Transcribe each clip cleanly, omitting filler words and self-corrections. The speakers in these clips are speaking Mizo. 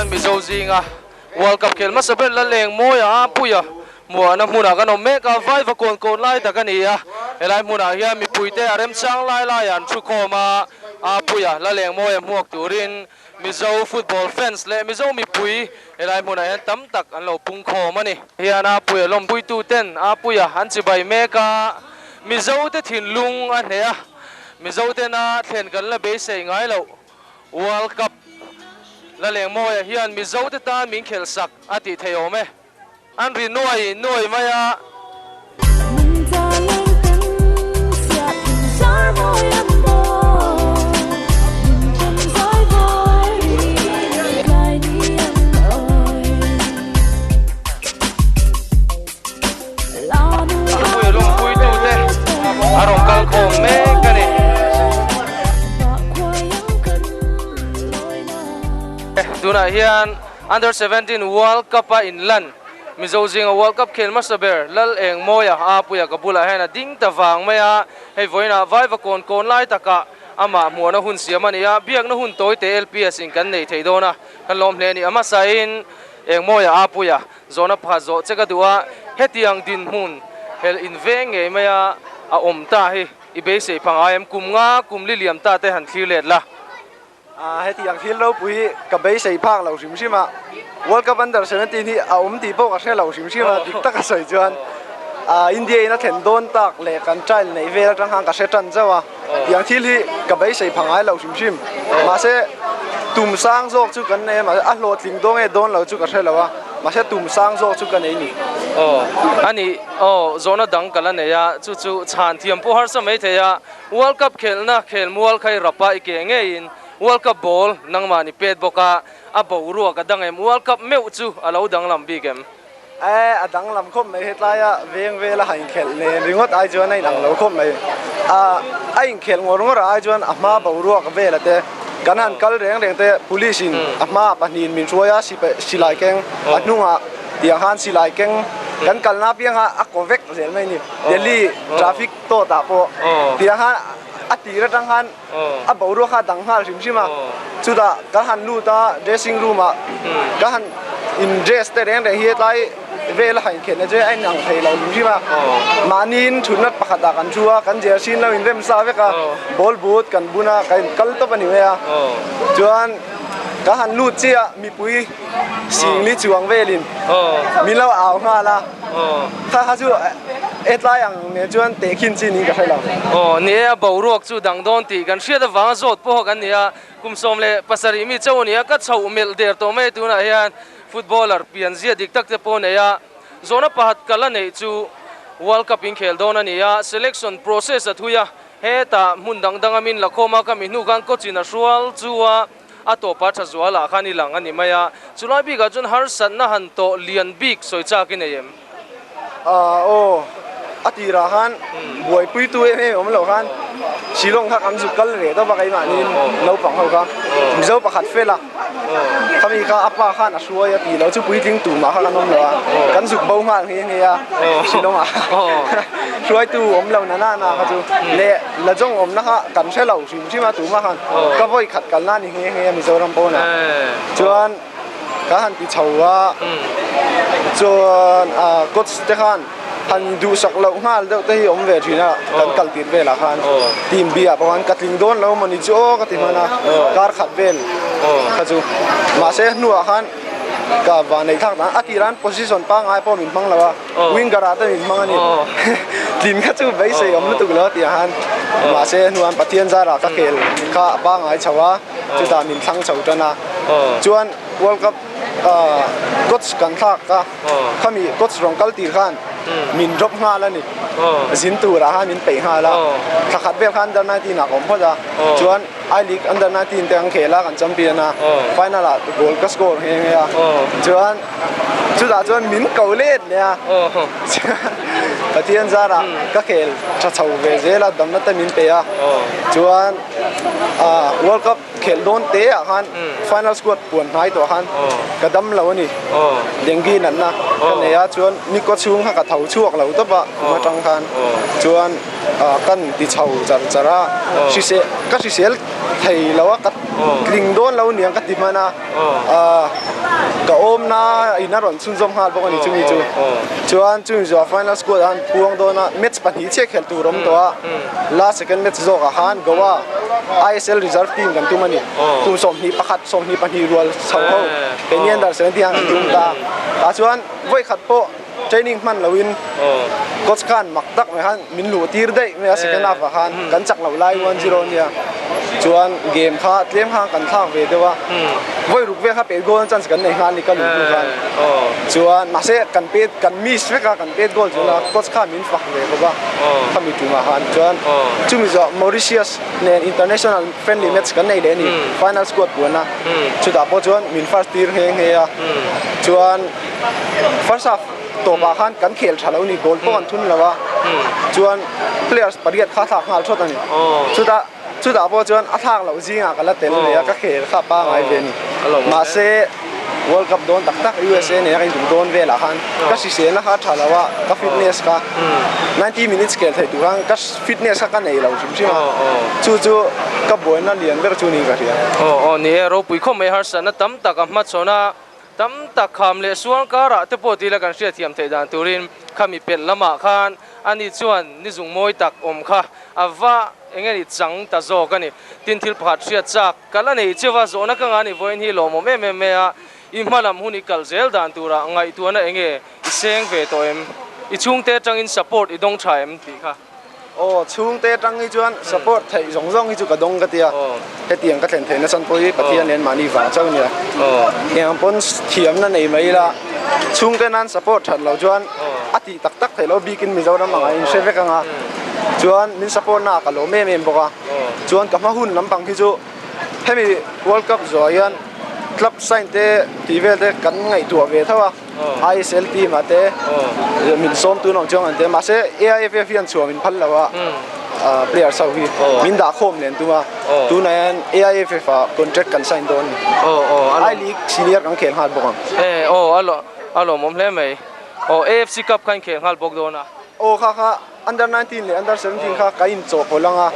hian Mizo zinga World Cup khel hmasa ber la leng mawi a, Puia muahna hmunah kan awm mek a, Vaiva kawn kawn lai tak a ni a, helai hmunah hian mipuite a remchang lai laiah an thu khawm a, Puia la leng mawi a hmuak turin Mizo football fans leh Mizo mipui helai hmunah hian tam tak an lo pung khawm a ni. Hian Apuia lawmpuitu ten Apuia an chibai mek a, Mizo te thinlung a hneh a, Mizo tena thlen kan la beisei ngai loh. World Cup la leng mawiah hian Mizo te tan min khelh sak a tih thei awm e. An ri nuai nuai mai a. Thingpui lawmpui tute a rawn kal khawm mek a ni. Tunah hian Under 17 World Cup a inlan Mizo zinga World Cup khel hmasa ber Lal Engmawia Apuia ka bulah hian a ding ta vang mai a, hei vawiinah Vaiva kawn kawn lai takah amah hmuahna hun siam a ni a, biakna hun tawi te LPS in kan nei thei dawn a, kan lawm hle a ni. A hmasain Engmawia Apuia Zawhna pakhat zawh che ka duh a, hetiang dinhmun helh inveng ngei mai a a awm ta hi i beisei phangai em? Kum nga kum li liam ta te han thlir let la. Hetiang thil ropui hi ka beisei phak lo hrim hrim a, World Cup Under 17 hi a awm tih pawh ka hre lo hrim hrim a, dik taka sawi chuan India in a thlen dawn tak leh kan trial neih vel atang khan ka hre tan zauh a, tiang thil hi ka beisei pha ngai lo hrim hrim. Mahse tum sang zawk chu kan nei a, mahse a hlawhtling dawn nge dawn lo chu ka hre lo a. Mahse tum sang zawk chu ka nei ni. Aw a ni aw zawhna dang ka la nei a, chu chu chhan thiam pawh harsa mai thei a, World Cup khelhna khelmual kha i rap a i ke ngeiin World Cup ball nangmah ni pet bawk a, a boruak a dang em? World Cup meuh chu a lo danglam bik em? E a danglam khawp mai hetlaia veng vela han inkhelh nen ringawt ai chuan a inang lo khawp mai. A a inkhelh ngawr ngawr ai chuan a hma boruak vela te Kan han kal reng reng te police in a hmaah pahnihin min hruai a silai keng a hnungah tiang khan silai keng kan kalna apiang kha a kaw vek zel mai a ni. Delhi traffic tawt ah pawh tiang khan a tir atang khan a boruak kha a dang nghal hrim hrim a chutah kan han lut a dressing room ah kan han in dress te reng reng hi hetlai vel a han inkhelh na chu a inang thei lo hrim hrim a mahniin thutna pakhatah kan thu a kan jersey in lo inrem sa vek a ball boot kan bun a kan kal tawp a ni mai a chuan kan han lut chiah mipui sing li chuang velin min lo au nghal a kha kha chu hetlai ang nen chuan tehkhin chin in ka hre lo. Aw ni e a boruak chu dang dawn tih kan hriat avanga zawt pawh kan ni a kum 17 mi chauh a ni a ka chhoh melh der tawh mai tunah hian Footballer pian zia dik tak te pawh nei a, zawhna pakhat kal a neih chu World Cup inkhel dawn a ni a, selection process a thui a, hetah hmun dang danga min la khawm a, ka mi hnu khan coach in a hrual chu a, a tawpa tha zualah khan i lang a ni mai a, chulai bikah chuan harsatna han tawh lian bik sawi chak i nei em? Aw, a tirah khan buaipuitu em em awm loh khan Shillong kha kan zuk kal ve tawp a keimahniin naupang ho kha Mizo pakhat fel a, khami kha a pa khan a hruai a tih loh chu puitling tumah kha kan awm lo a, kan zuk bo nghal nghe nghe a Shillong ah hruaitu awm lo na na na kha chu leh Lajong awmna kha kan hre lo hrim hrim a tumah khan ka vawi khat kalna a ni nghe nghe a Mizoram pawnah chuan. Ka han ti chho a, chuan coach te khan han duhsak loh nghal deuh te hi awm ve thin a, kan kal tir velah khan team B ah pawh khan ka tling dawn lo mawni chu aw ka ti hman a, kar khat vel kha chu mahse hnuah khan ka vanneih thlak dan a tirah an position pangngai pawh min hmang lo a, winger ah te min hmang a ni, tlin kha chu beisei awm lutuk lo a tih ah khan mahse hnuah an Pathian zarah ka khel kha a pangngai chho a. Chutah min thlang chho tan a, chuan World Cup coach kan thlak a, khami coach rawn kal tir khan min drop nghal a ni, zin turah khan min peih nghal a, thla khat vel khan under 19 ah ka awm phawt a, chuan I League under 19 te kan khel a, kan champion a, final ah goal ka score nghe nghe a, chuan chutah chuan min ko let leh a, chuan Pathian zarah ka khel tha chho ve zel a, damna te min pe a, chuan. World Cup khelh dawn te ah khan final squad puan hnai tawh khan ka dam lo a ni. Dengue natna ka nei a chuan ni kaw chhung kha ka tho chhuak lo tawp a kum atang khan chuan kan ti chho char char a hrisel ka hrisel thei lo a, ka tling dawn lo niang ka ti hman a, ka awmna in a rawn chhunzawm nghal bawk a ni chumi chu. Chuan chumi zawhah final squad ah khan puang dawn a, match pahnih chiah khelh tur awm tawh a, last second match zawkah khan Goa ISL reserve team kan tum a ni. Kum 21, 22 rual chho ho keini under 17 ah kan tum ta a, tah chuan vawi khat pawh training hman loin coach khan mak tak mai khan min luh tir daih mai a second half ah khan kan chak loh lai 1-0 ania chuan game kha tlem khan kan thlak ve deuh a vawi ruk vel kha pet goal chance kan nei nghal a ni ka luh hnu khan chuan mahse kan pet kan miss vek a kan pet goal chuan a coach khan min fak ve bawk a khami tumah khan chuan chumi zawh Mauritius nen international friendly match kan nei leh a ni final squad puan a chutah pawh chuan min first tir nghe nghe a chuan First half tawpah khan kan khel tha lo ni, goal pawh kan thun lo a, chuan players pariat kha a thlak nghal thawt a ni. Chutah chutah pawh chuan a thlak loh zingah ka la tel ve a, ka khel kha pangai ve a ni. Mahse World Cup dawn tak tak USA nena ka intum dawn velah khan ka hriselna kha a tha lo a, ka fitness kha 90 minutes khel theih tur khan ka fitness kha ka nei lo hrim hrim a, chu chu ka buaina lian ber chu niin ka hria. Aw aw ni e, ropui khawp mai harsatna tam tak a hmachhawn a. Tam tak kham leh sual karah te pawh tila kan hriatthiam theih dan turin khami pelh lamah khan ani chuan ni zung mawi tak awm kha a va eng nge ni chang ta zawk a ni. Tin thil pakhat hriat chak ka la nei cheu a, zawhna ka ngah ni vawiin hi lawmawm em em mai a, i hma lam hun i kal zel dan turah ngaihtuahna eng nge i seng ve tawh em? I chhungte atangin support i dawng tha em tih kha. Aw, chhungte atang hi chuan support theih zawng zawng hi chu ka dawng ka tia. Hetiang ka thlen theihna chan pawh hi Pathian nen mahni vang chauh nia. Eng pawn thiamna nei mai ila chhungte nan support that loh chuan a tih tak tak theih loh bikin Mizoram angah in hre vek anga. Chuan min support na ah ka lawm em em bawk a. Chuan ka hma hun lampang hi chu hemi World Cup zawh ah hian club sign te tih vel te kan ngaihtuah ve tho a. ISL team ah te min sawm tun ang chuang an ti a mahse AIFF hian chhuah min phal lo a players ho hi min dah khawm nen tum a tunah hian AIFF ah contract kan sign dawn a ni I League senior kan khel nghal bawk ang. Aw a lawmawm hle mai aw AFC Cup kha in khel nghal bawk dawn a. Aw kha kha Under 19 leh Under 17 kha ka inchawhpawlh ang a,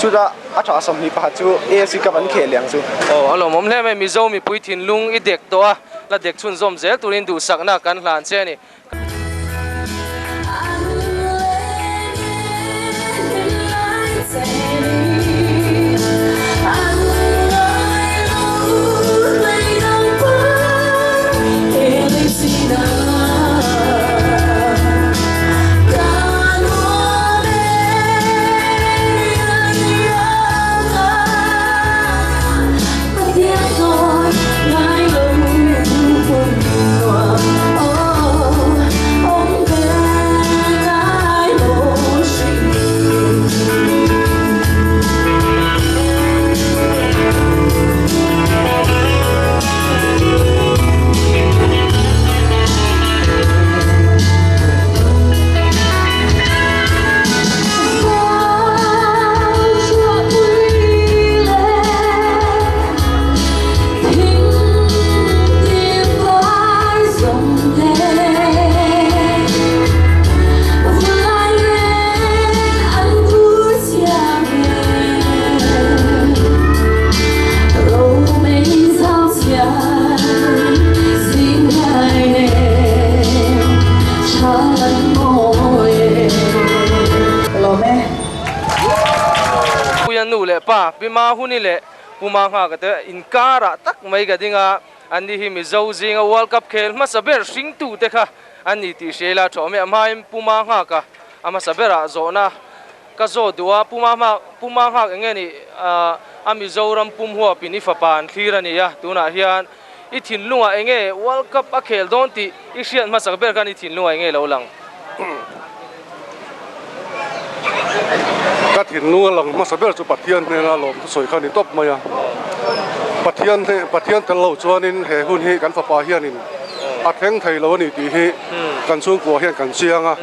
chutah a tha 21 chu AFC Cup an khel leh ang chu. Aw, a lawmawm hle mai, Mizo mipui thinlung i dek tawh a, la dek chhunzawm zel turin duhsakna kan hlan che a ni. Puia nu leh pa Pi Mahuni leh Pu Manghaka te inkarah tak mai ka ding a, anni hi Mizo zinga World Cup khel hmasa ber hringtute kha an ni tih hria ila tha awm e. A hmain Pu Manghaka a hmasa berah zawhna Ka zawt duh a, Pu Mahmak, Pu Manghak eng nge nih a Mizoram pum huapin i fapa an thlir a ni a, tunah hian i thinlungah eng nge World Cup a khel dawn tih i hriat hmasak ber khan i thinlungah eng nge lo lang? Ka thinlung a lang hmasa ber chu Pathian hnena lawm thusawi kha a ni tawp mai a. Pathian hne, Pathian tel lo chuanin he hun hi kan fapa hianin a thleng thei lo a ni tih hi kan chhungkua hian kan chiang a.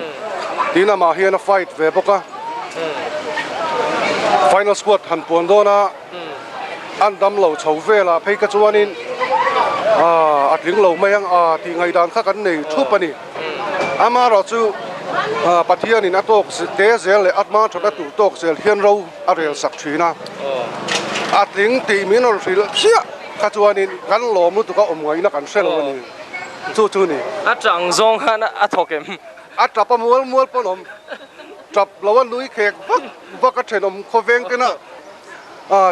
Tin amah hian a fight ve bawk a, final squad han puan dawn a, an dam lo chho velah phei kha chuanin a tling lo mai ang a tih ngaihdan kha kan nei thup a ni. Amaherawh chu Pathianin a tawk te zel leh a hma thatna tur tawk zel hian ro a rel sak thin a. A tling tih min rawn hrilh chiah kha chuanin kan lawm lutuk a awm ngaihna kan hre lo a ni. Chu chu ni. A tang zawng khan a thawk em? A tap a mual mual pawn awm. Tap lo a nui khek vak vak a thenawm khawveng tena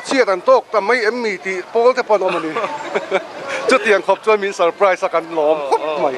chhiat an tawk ta mai em mi tih pawl te pawn awm a ni. Chutiang khawp chuan min surprise a kan lawm khawp mai.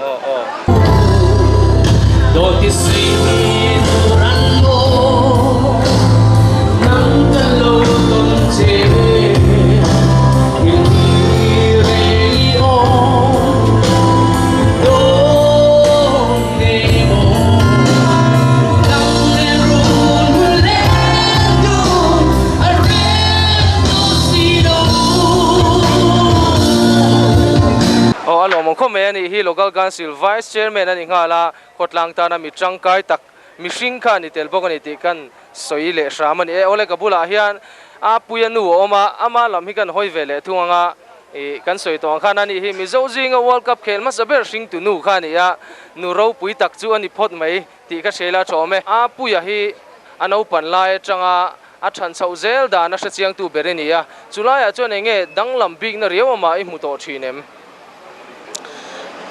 Aw a lawmawm khawp mai a nih hi Local Council Vice Chairman a ni nghal a, khawtlang tana mi tangkai tak mihring kha a ni tel bawk a ni tih kan sawi leh hram a ni e. Awle ka bulah hian a puia nu a awm a, ama lam hi kan hawi ve leh thung ang a, ih kan sawi tawh ang khan a nih hi Mizo zinga World Cup khel hmasa ber hringtu nu kha a ni a, nu ropui tak chu a ni phawt mai. Tih ka hria ila tha awm e. A puia hi a naupan lai atanga a than chhoh zel dan a hrechiangtu ber i ni a, chu laiah chuan eng nge danglam bikna riau amah i hmu tawh thin em?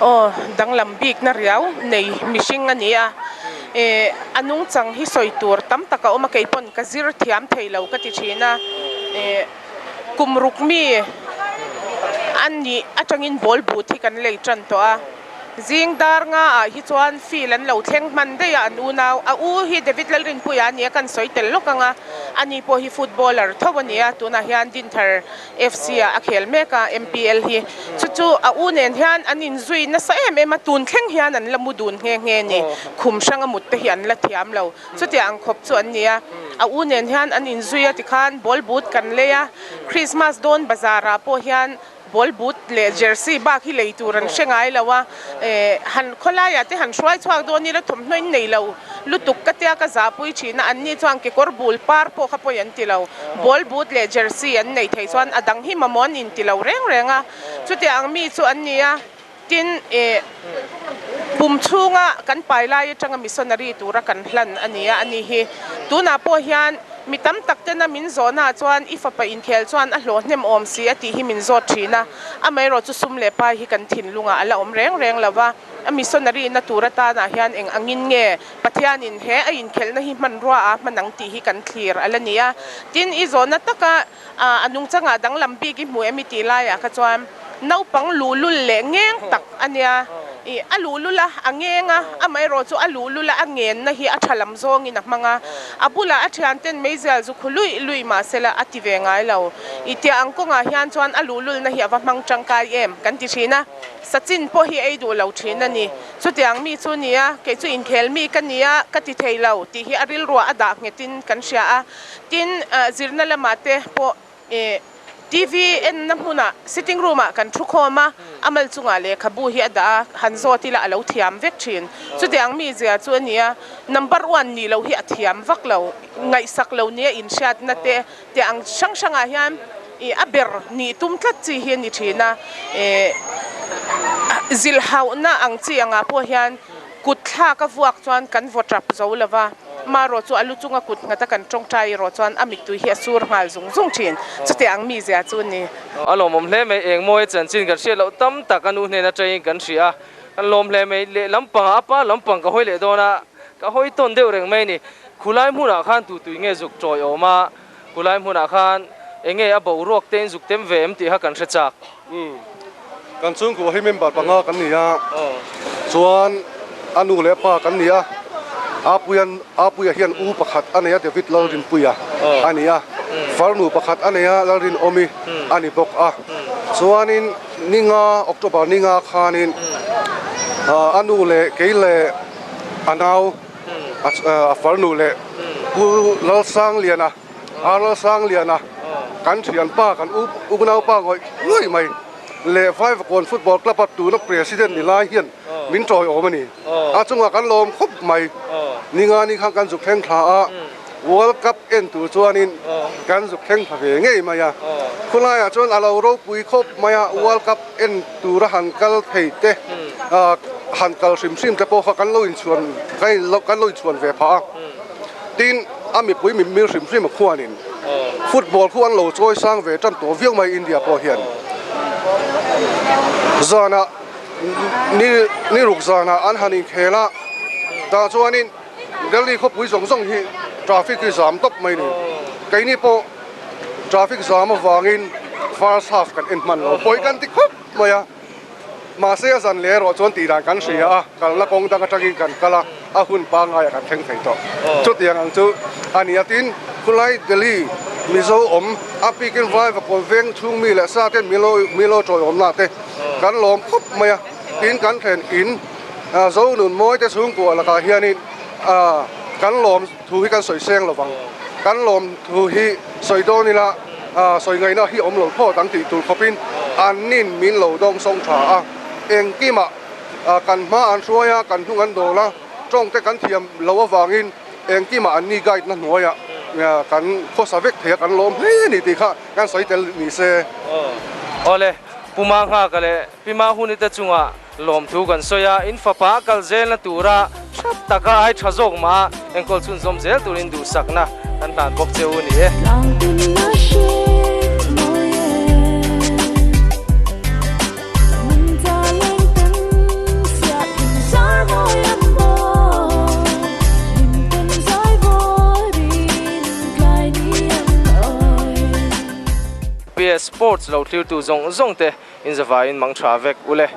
Aw, danglam bikna riau nei mihring a ni a. E, a nungchang hi sawi tur tam tak a awm a, kei pawn ka zir thiam thei lo ka ti thin a. E, kum ruk mi a nih atangin ball boot hi kan lei tan tawh a. Zing dar nga ah hi chuan field an lo thleng hman daih a an unau. A u hi David Lalrinpuia a nia kan sawi tel lawk ang a, ani pawh hi footballer tho a nia, tunah hian Dinthar FC ah a khel mek a MPL hi. Chu chu a u nen hian an inzui nasa em em a, tun thleng hian an la mu dun nghe nghe ni, khum hranga mut te hi an la thiam lo. Chutiang ang khawp chu an nia, a u nen hian an inzui a tikhan ball boot kan lei a, Christmas dawn bazar ah pawh hian Ball boot leh jersey bak hi lei tur an hre ngai lo a, han khawlaiah te han hruai chhuak dawn ila thawmhnaw in nei lo lutuk ka tia ka zahpui thin a, anni chuan kekawr bul par pawh kha pawi an ti lo. Ball boot leh jersey an nei thei chuan a dang hi mamawh an inti lo reng reng a, chutiang ang mi chu an ni a, tin pum chhunga kan pai lai atanga missionary tura kan hlan a ni a, ani hi tunah pawh hian Mi tam tak tena min zawhnaah chuan i fapa inkhel chuan a hlawh hnem awm si a tih hi min zawt thin a, amaherawh chu sum leh pai hi kan thinlungah a la awm reng reng lo va, a missionary na tur atanah hian eng angin nge Pathianin he a inkhelhna hi hmanrua a hman ang tih hi kan thlir a la ni a. Tin, i zawhna taka a nungchangah danglam bik i hmu em i tih laiah kha chuan naupang luhlul leh ngeng tak a nia. Ih, a luhlul a, a ngeng a, amaherawh chu a luhlul a, a ngenna hi a tha lam zawngin a hmang a. A bulah a thianten meizial zu khu luih luih mah sela a ti ve ngai lo. Ih, tiah ang kawngah hian chuan a luhlulna hi a va hmang tangkai em kan ti thin a. Sachin pawh hi ei duh lo thin a ni. Chutiang mi chu nia, kei chu inkhel mi ka nia ka ti thei lo tih hi a rilruah a dah nghetin kan hria a. Tin, zirna lamah te pawh Ih, TV enna hmunah sitting room ah kan thu khawm a, a mal chungah lehkhabu hi a dah a, han zawt ila a lo thiam vek thin. Chutiang mi zia chu a ni a, number one nih loh hi a thiam vak lo, ngaihsak lo nia inhriatna te tih ang hrang hrangah hian ih a ber nih tum tlat chi hi a ni thin a. Ih, zilhauhna ang chi angah pawh hian kut thlak a vuak chuan kan vaw tap zo lo va. Marawh chu a lu chunga kut nghata kan tawngtai erawh chuan a mittui hi a sur nghal zung zung thin. Chutiang ang mizia chu a ni. A lawmawm hle mai, eng mawi chanchin kan hriat loh tam tak a nu hnen atangin kan hria a, kan lawm hle mai. Lehlam pangah a pa lampang ka hawi leh dawn a, ka hawi tawn deuh reng mai a ni. Khulai hmunah khan tutui nge zuk tawi awm a, khulai hmunah khan eng nge a boruak te in zuk tem ve em tih kha kan hre chak. Umm, kan chhungkua hi member panga kan ni a, chuan a nu leh pa kan ni a, Apuian Apuia hian u pakhat a nei a David Lalrinpuia a ni a, farnu pakhat a nei a Lalrinawmi a ni bawk a, chuanin ninga October ninga khanin a nu leh kei leh a nau a farnu leh Pu Lalsangliana A Lalsangliana kan thianpa kan unaupa ngawih ngawih mai leh Vaivakawn Football Club a tuna President ni lai hian min tawiawm a ni. A chungah kan lawm khawp mai. Ningani khan kan zuk thleng thla a, World Cup en tur chuanin kan zuk thleng thla ve ngei mai a. Khulaiah chuan a lo ropui khawp mai a, World Cup en tura han kal thei te, han kal hrim hrim te pawh kha kan lo inchhuan kan lo inchhuan ve phah a. Tin. a mipui mimir hrim hrim a khuanin football khu an lo chawi sang ve tan tawh viau mai India pawh hian zanah ni ni ruk zanah an han inkhel a tah chuanin Delhi khawpui zawng zawng hi traffic hi zam tawp mai ni keini pawh traffic zam avangin first half kan en hman lo pawi kan ti khawp mai a. Mahse a zan leh erawh chuan tih dan kan hria a, kalna kawng dang atangin kan kal a, a hun pangaiah kan thleng thei tawh. Chutiang ang chu a ni a, tin khulai Delhi Mizo awm a bikin Vaivakawn veng chhung mi leh sa ten min lo min lo tawiawmna te kan lawm khawp mai a, tin kan thlen in Zonunmawi te chhungkua lakah hianin kan lawm thu hi kan sawi seng lo vang, kan lawm thu hi sawi dawn ila sawi ngaihna hi awm lo phawt ang tih tur khawpin an nin min lo dawng sawng tha a, engkimah kan hma an hruai a, kan hnung an dawl a, tawng te kan thiam lo avangin engkimah an ni guide na hnuaiah kan khawsa vek thei a, kan lawm hle a ni tih kha kan sawi tel ni se. Awle, Puma nghaka leh Pima hunite chungah Lawmthu kan sawi a, in fapa kal zelna tura tha taka ai tha zawk mah a enkawl chhunzawm zel turin duhsakna kan hlan bawk che u a ni e. PS Sports lo thlirtu zawng zawng te in zavaiin mang tha vek ule.